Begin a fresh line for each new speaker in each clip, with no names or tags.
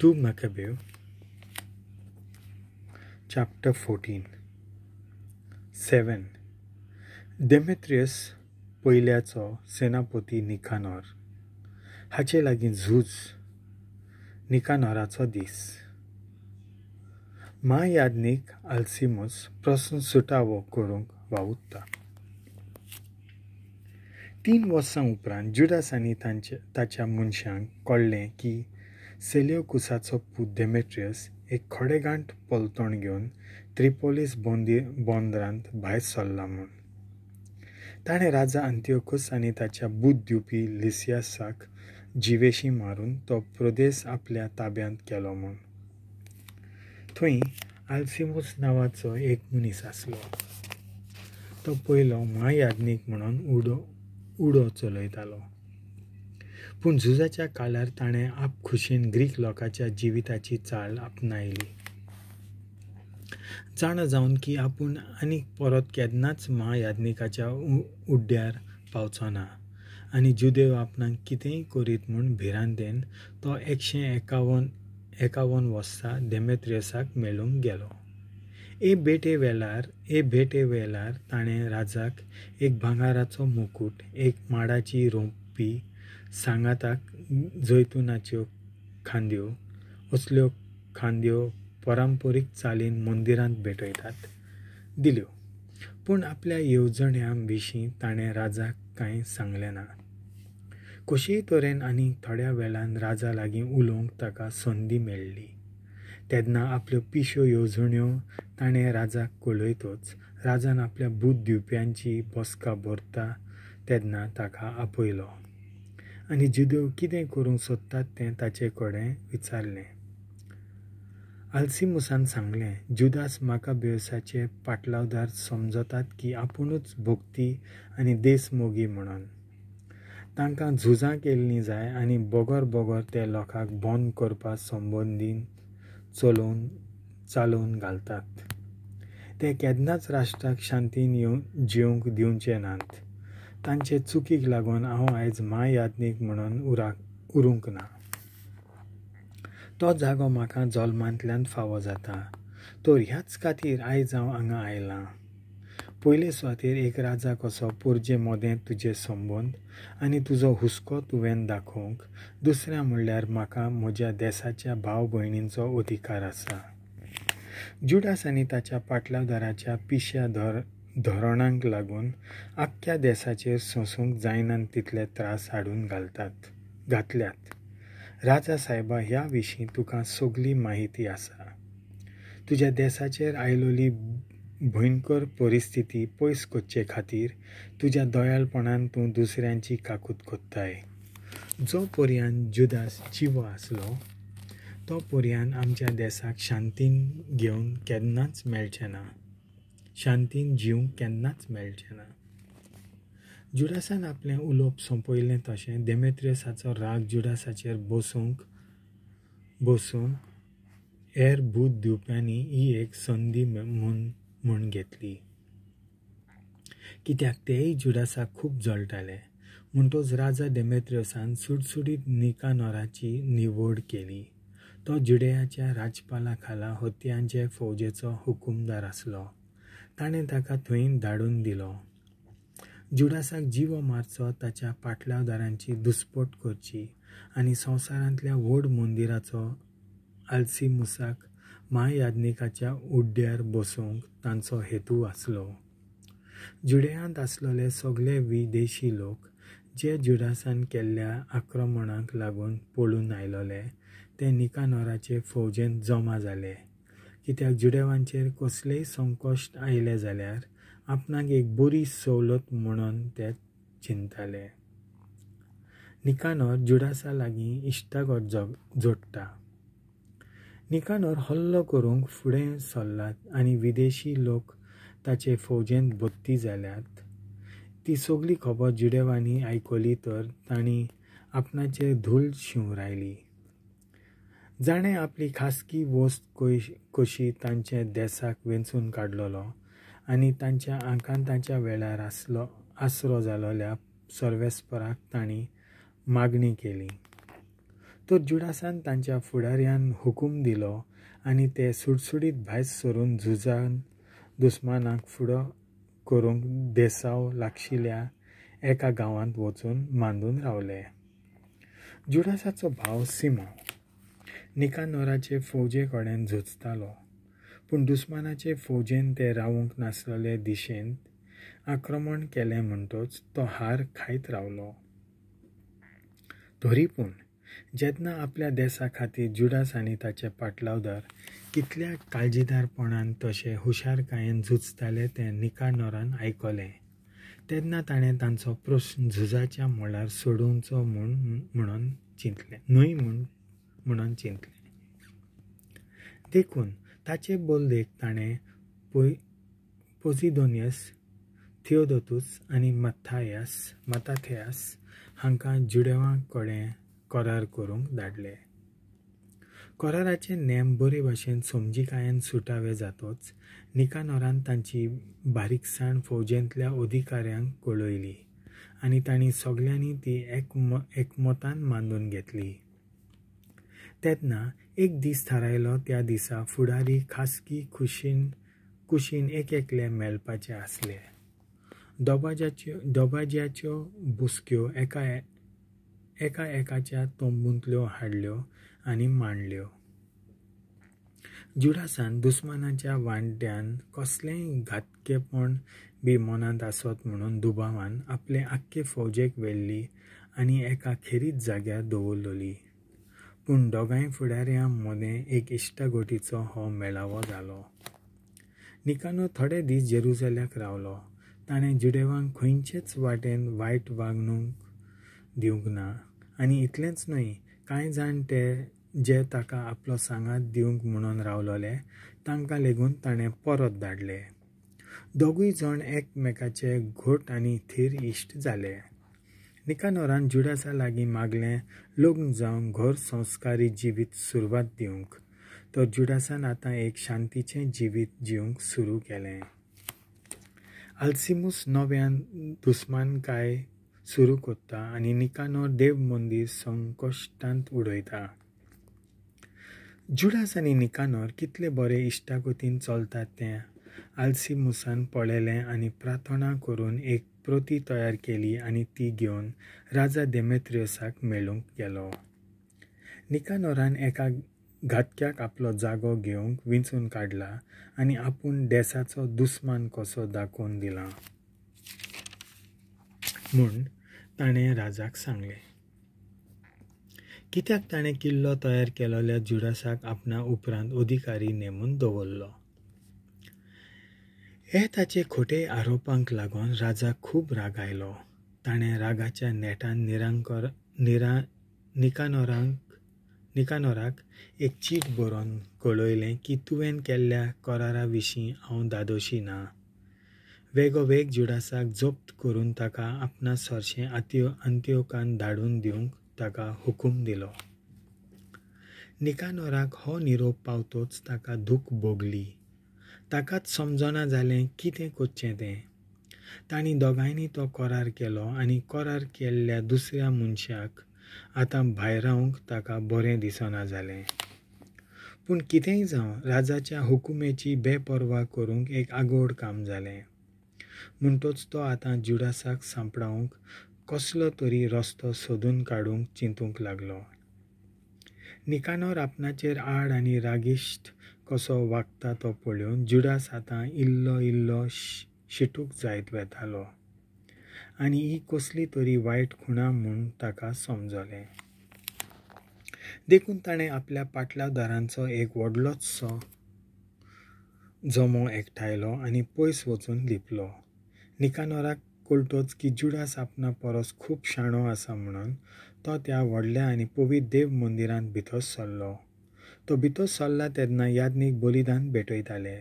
2 Maccabees chapter 14 7. Demetrius पयल्याचो सेनापती निकानोर हाचे लागीं झूज. निकानोराचो दीस. म्हायाज्ञीक आल्सिमूस प्रस्न सुटावो करूंक वावुरता. 3 वर्सां उपरांत जुडास आनी ताच्या मनशांक कळ्ळें की सेल्युकसाचो पूत डेमेट्रियस एक खडेगांठ पलतण घेवन त्रिपोलीस बंदरांत भायर सरला म्हूण. ताणें राजा अंतियोकस आनी ताच्या बूद दिवपी लिसियासाक जिवेशी मारून तो प्रदेश आपल्या ताब्यांत केलो म्हूण. थंय आल्सिमूस नांवाचो एक मनीस आसलो. तो पयलो म्हायाज्ञीक म्हणून उडो चलयतालो. पूण झुजाच्या काळार ताणें आपखुशेन ग्रीक लोकांच्या जिविताची चाल आपणायली. जाणा जावन की आपूण आनीक परत केन्नाच म्हायाज्ञिकाच्या उड्ड्यार पावचो ना आनी जुदेव आपणाक कितेंय करीत म्हूण भिरांतेन तो 151 वर्सा डेमेट्रियसाक मेळूंक गेलो. ए भेटे वेळार ताणें राजाक एक भांगराचो मुकूट, एक माडाची रोंपी, सांगाताक जैतुनाच्यो खांद्यो, असल्यो खांद्यो परंपरीक चालीन मंदिरांत भेटयतात, दिल्यो. पूण आपल्या येवजण्यां विशीं ताणें राजाक कांय सांगलें ना. कशेय तरेन आनी थोड्या वेळान राजा लागीं उलोवंक ताका संदी मेळ्ळी. तेन्ना आपल्यो पिश्यो येवजण्यो ताणें राजाक कळयतच राजान आपल्या बूद दिवप्यांची बसका भरता तेन्ना ताका आपयलो आनी जुदेव कितें करूंक सोदतात तें ताचे कडेन विचारलें. आल्सिमुसान सांगलें, जुदास माकाबेवसाचे पाटलावदार समजतात की आपुणूच भक्ती आनी देशमोगी म्हणून. तांकां झुजां केल्लीं जाय आनी बगर बगर ते लोकांक बंद करपा संबंदीन चालोवन घालतात. ते केन्नाच राष्ट्राक शांतीन जिवंक दिवचे नात. तांचे चुकीक लागून हांव आयज म्हायाज्ञीक म्हणून उरूंक ना. तो जागो म्हाका जल्मांतल्यान फावो जाता, तर ह्याच खातीर आयज हांव हांगा आयलां. पयले सुवातेर एक राजा कसो पोरजे मोदें तुजे संबंद आनी तुजो हुस्को तुवें दाखोवंक, दुसऱ्या म्हणल्यार म्हाका म्हज्या देसाच्या भाव भयणींचो अधिकार आसा. जुडास आनी ताच्या पाटलावदाराच्या पिश्या धोरणांक लागून आख्ख्या देसाचेर सोंसूंक जायनात तितले त्रास हाडून घातल्यात. राजा सायबा, ह्या विशीं तुका सगली माहिती आसा. तुज्या देसाचेर आयलोली भयंकर परिस्थिती पयस करचे खातीर तुज्या दयाळपणान तूं दुसऱ्यांची काकूत कोत्ताय. जो पर्यान जुदास जिवो आसलो तो पर्यान आमच्या देसाक शांतीन घेवन केन्नाच मेळचें ना, शांतीन जिवंक केन्नाच मेळचें ना. जुडासान आपलें उलोवप सोंपयलें तशें डेमेट्रियसाचो राग जुडासाचेर बसूंक हेर बूद दिवप्यांनी ही एक संदी म्हूण घेतली. कित्याक तेय जुडासाक खूब जळटाले. म्हणटच राजा डेमेट्रियसान सुडसुडीत निकानोराची निवड केली. तो जुडेयाच्या राजपाला खाला हतयांचे फौजेचो हुकुमदार आसलो. ताणें ताका थंय धाडून दिलो. जुडासाक जिवो मारचो, ताच्या पाटलावदारांची दुस्पट करची आनी संवसारांतल्या व्हड मंदिराचो आल्सिमुसाक म्हायाज्ञिकाच्या उड्ड्यार बसोवंक तांचो हेतू आसलो. जुडेयांत आसलेले सगळे विदेशी लोक जे जुडासान केल्ल्या आक्रमणाक लागून पळून आयलोले ते निकानोराचे फौजेंत जमा जाले. कित्याक जुडेवांचेर कसलेय संकश्ट आयले जाल्यार आपणाक एक बरी सवलत म्हणून ते चिंताले. निकानोर जुडासा लागीं इश्टागत जोडटा. निकानोर हल्लो करूंक फुडें सरलात आनी विदेशी लोक ताचे फौजेंत भरती जाल्यात ती सगली खबर जुडेवांनी आयकली तर तांणी आपणाचेर धूल शिंवरायली. जाणें आपली खासगी वस्त कशी तांच्या देसाक वेंचून काडलेलो आनी तांच्या आकांताच्या वेळार आसरो जालोल्या सर्वेस्पराक तांणी मागणी केली. तर जुडासान तांच्या फुडाऱ्यान हुकूम दिलो आनी ते सुडसुडीत भायर सरून झुजान दुस्मानाक फुडो करूंक देसाव लागशिल्ल्या एका गांवांत वचून मांदून रावले. जुडासाचो भाव सिमो निकानोराचे फौजे कडेन झुजतालो, पूण दुस्मानाचे फौजेन ते रावूंक नासलेले दिशेन आक्रमण केलें म्हणटच तो हार खायत रावलो. तरी पूण जेन्ना आपल्या देसा खातीर जुडास आनी ताचे पाटलावदार कितल्या काळजीदारपणान तशें हुशारकायेन झुजताले तें निकानोरान आयकलें तेन्ना ताणें तांचो प्रस्न झुजाच्या मळार सोडोवचो म्हणून चिंतलें न्हय म्हणून चिंतलें. देखून ताचे बोलदेक ताणें पोजिदोनियस, थियोदोतूस आनी मताथियास हांकां जुडेवां कडेन करार करूंक धाडले. कराराचे नेम बरे भाशेन समजिकायेन सुटावे जातोच निकानोरान तांची बारीकसाण फौजेंतल्या अधिकाऱ्यांक कळयली आनी तांणी सगल्यांनी ती एकमतान मानून घेतली. तेन्ना एक दीस थारायलो. त्या दिसा फुडारी खासगी कुशीन एक एकले मेळपाचे आसले. दोबाज्याच्यो बुसक्यो एका एकाच्या तंबूंतल्यो हाडल्यो आनी मांडल्यो. जुडासान दुस्मानाच्या वांट्यान कसलेंय घातकेपण बी मनांत आसत म्हणून दुबावान आपले आख्खे फौजेक व्हेल्ली आनी एका खेरीत जाग्यार दवरलेली. पूण दोगांय फुडाऱ्यां मदें एक इश्टागोटीचो हो मेळावो जालो. निकानो थोडे दीस जेरुजल्याक रावलो. ताणें जुडेवांक खंयचेच वाटेन वायट वागणूक दिवंक ना आनी इतलेंच न्हय, कांय जाण ते जे ताका आपलो सांगात दिवंक म्हणून रावलोले तांकां लेगून ताणें परत धाडले. दोगूय जाण एकमेकाचे घोट आनी थीर इश्ट जाले. निकानोरान जुडासा लागीं मागलें लग्न जावंक घर संस्कारी जिवीत सुरवात दिवंक, तर जुडासान आतां एक शांतीचें जिवीत जिवंक सुरू केलें. आल्सिमूस नव्यान दुस्मानकाय सुरू करता आनी निकानोर देव मंदीर संकश्टांत उडयता. जुडास आनी निकानोर कितले बरे इश्टागतीन चलतात तें आल्सिमुसान पळयलें आनी प्रार्थना करून एक प्रती तयार केली आनी ती घेवन राजा देमेत्रियसाक मेळूंक गेलो. निकानोरान एका घातक्याक आपलो जागो घेवंक विंचून काडला आनी आपूण देसाचो दुस्मान कसो दाखोवन दिला म्हूण ताणें राजाक सांगलें. कित्याक ताणें किल्लो तयार केलोल्या जुडासाक आपणा उपरांत अधिकारी नेमून दवरलो. हे ताचे खोटे आरोपांक लागून राजाक खूब राग आयलो. ताणें रागाच्या नेटान निकानोराक एक चीट बरोवन कळयलें की तुवें केल्ल्या करारा विशीं हांव दादोशी ना. वेगोवेग जुडासाक जप्त करून ताका आपणा सरशें अंत्योकान धाडून दिवंक ताका हुकूम दिलो. निकानोराक हो निरोप पावतोच ताका दूख भोगली. ताकाच समजना जालें कितें करचें तें. तांणी दोगांयनी तो करार केलो आनी करार केल्ल्या दुसऱ्या मनशाक आतां भायरावंक ताका बरें दिसना जालें. पूण कितेंय जावं, राजाच्या हुकुमेची बेपर्वा करूंक एक आगोड काम जालें. म्हणटोच तो आतां जुडासाक सांपडावंक कसलो तरी रस्तो सोदून काडूंक चिंतूंक लागलो. निकानोर आपणाचेर आड आनी रागिश्ट कसो वागता तो पळोवन जुडास आतां इल्लो इल्लो शिटूक जायत वेतालो आनी ही कसली तरी वायट खुणा म्हूण ताका समजलें. देखून ताणें आपल्या पाटलादारांचो एक व्हडलोचसो जमो एकठांयलो आनी पयस वचून लिपलो. निकानोराक कळटोच की जुडास आपणा परस खूब शाणो आसा म्हणून तो त्या व्हडल्या आनी पवित्र देव मंदिरांत भितर सरलो. तो भितर सरला तेन्ना याज्ञीक बलिदान भेटयताले.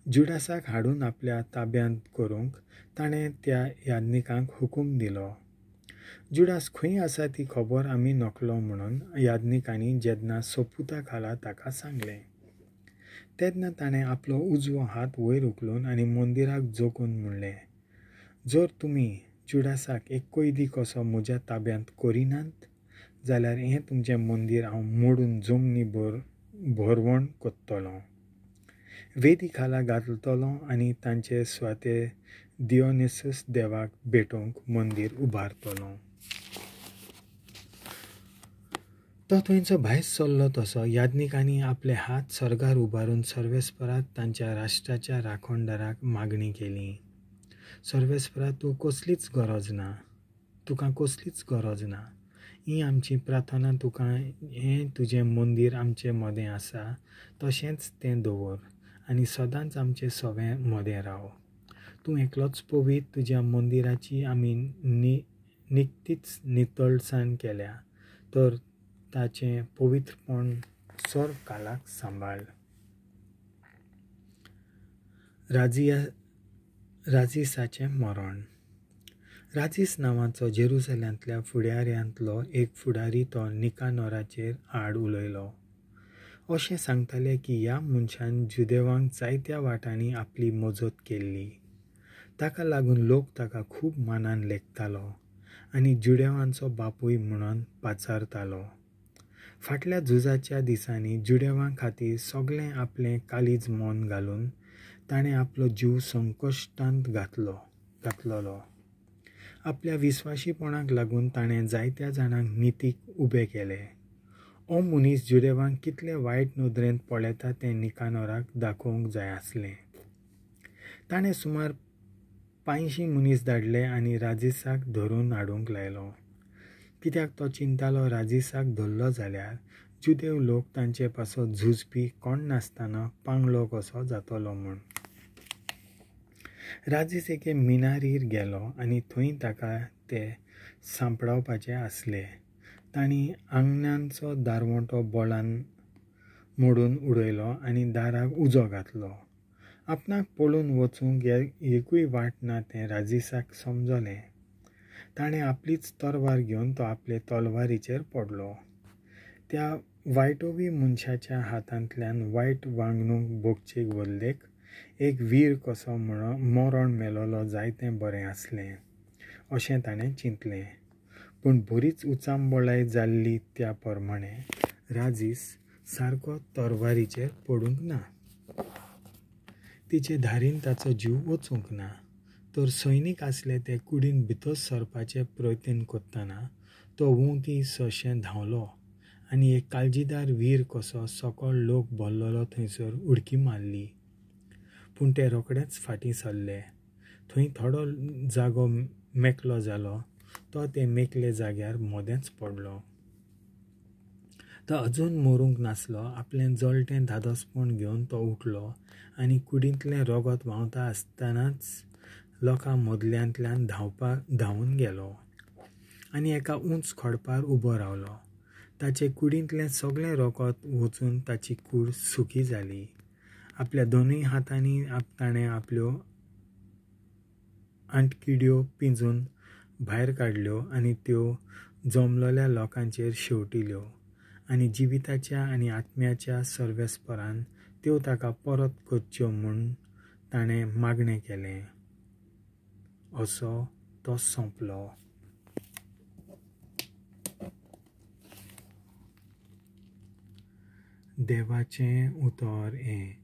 जुडासाक हाडून आपल्या ताब्यांत करूंक ताणें त्या याज्ञिकांक हुकूम दिलो. जुडास खंय आसा ती खबर आमी नकलो म्हणून याज्ञिकांनी जेन्ना सोपुता खाला ताका सांगलें तेन्ना ताणें आपलो उजवो हात वयर उखलून आनी मंदिराक जोखून म्हणलें, जर तुमी जुडासाक एक कैदी कसो म्हज्या ताब्यांत करिनात जाल्यार हें तुमचें मंदीर हांव मोडून जमनी भरवण कोत्तलों, वेदी खाला घालतलो आनी तांचे सुवाते दियोनिसस देवाक भेटोवंक मंदीर उबारतलो. तो थंयचो भायर सरलो तसो याज्ञिकांनी आपले हात सर्गार उबारून सर्वेस्पराक तांच्या राष्ट्राच्या राखणदाराक मागणी केली. सर्वेस्परा, तूं कसलीच गरज ना, तुका कसलीच गरज ना. ही आमची प्रार्थना तुका हें तुजें मंदीर आमचे मदें आसा तशेंच तें दवर आनी सदांच आमचे सवे मदें राव. तूं एकलोच पवित्र, तुज्या मंदिराची आमी निकतीच नितळसाण केल्या, तर ताचें पवित्रपण सर्व कालाक सांबाळ. राजिसाचें मरण. राजीस नांवाचो जेरुसलेमांतल्या फुडाऱ्यांतलो एक फुडारी तो निकानोराचेर आड उलयलो. अशें सांगताले की ह्या मनशान जुदेवांक जायत्या वाटांनी आपली मजत केल्ली. ताका लागून लोक ताका खूब मानान लेखतालो आनी जुदेवांचो बापूय म्हणून पाचारतालो. फाटल्या झुजाच्या दिसांनी जुदेवां खातीर सगळें आपलें काळीज मन घालून ताणें आपलो जीव संकश्टांत घातलोलो. आपल्या विस्वाशीपणाक लागून ताणें जायत्या जाणांक नितीक उबे केले. हो मनीस जुदेवांक कितले वायट नदरेंत पळयता तें निकानोराक दाखोवंक जाय आसलें. ताणें सुमार 500 मनीस धाडले आनी राजिसाक धरून हाडूंक लायलो. कित्याक तो चिंतालो राजिसाक धरलो जाल्यार जुदेव लोक तांचे पासत झुजपी कोण नासतना पांगलो कसो जातलो म्हूण. राजीस एके मिनारीर गेलो आनी थंय ताका ते सांपडावपाचे आसले. तांणी आंगणांचो दारवंटो बळान मोडून उडयलो आनी दाराक उजो घातलो. आपणाक पळून वचूंक एकूय वाट ना तें राजिसाक समजलें. ताणें आपलीच तलवार घेवन तो आपले तलवारीचेर पडलो. त्या वायटोवी मनशाच्या हातांतल्यान वायट वागणूक भोगचे बदलेक एक वीर कसो मरण मेलोलो जायतें बरें आसलें अशें ताणें चिंतलें. पूण बरीच उचांबळाय जाल्ली त्या प्रमाणे राजीस सारको तरवारीचेर पडूंक ना. तिचे धारीन ताचो जीव वचूंक ना. तर सैनीक आसले ते कुडीन भितर सरपाचें प्रयत्न करतना तो उंती सशें धांवलो आनी एक काळजीदार वीर कसो सकळ लोक भरलेलो थंयसर उडकी मारली. पूण ते रोखडेच फाटीं सरले. थंय थोडो जागो मेकलो जालो. तो ते मेकले जाग्यार मदेंच पडलो. तो अजून मरूंक नासलो. आपलें जळटें धादोसपण घेवन तो उठलो आनी कुडींतलें रगत व्हांवता आसतनाच लोकां मदल्यांतल्यान धांवून गेलो आनी एका उंच खडपार उबो रावलो. ताचे कुडींतलें सगळें रगत वचून ताची कूड सुकी जाली. आपल्या दोनूय हातांनी ताणें आपल्यो आंटकिड्यो पिंजून भायर काडल्यो आनी त्यो जमलेल्या लोकांचेर शेंवटिल्यो आनी जिविताच्या आनी आत्म्याच्या सर्वेस्परान त्यो ताका परत करच्यो म्हूण ताणें मागणें केलें. असो तो सोंपलो. देवाचें उतर हें.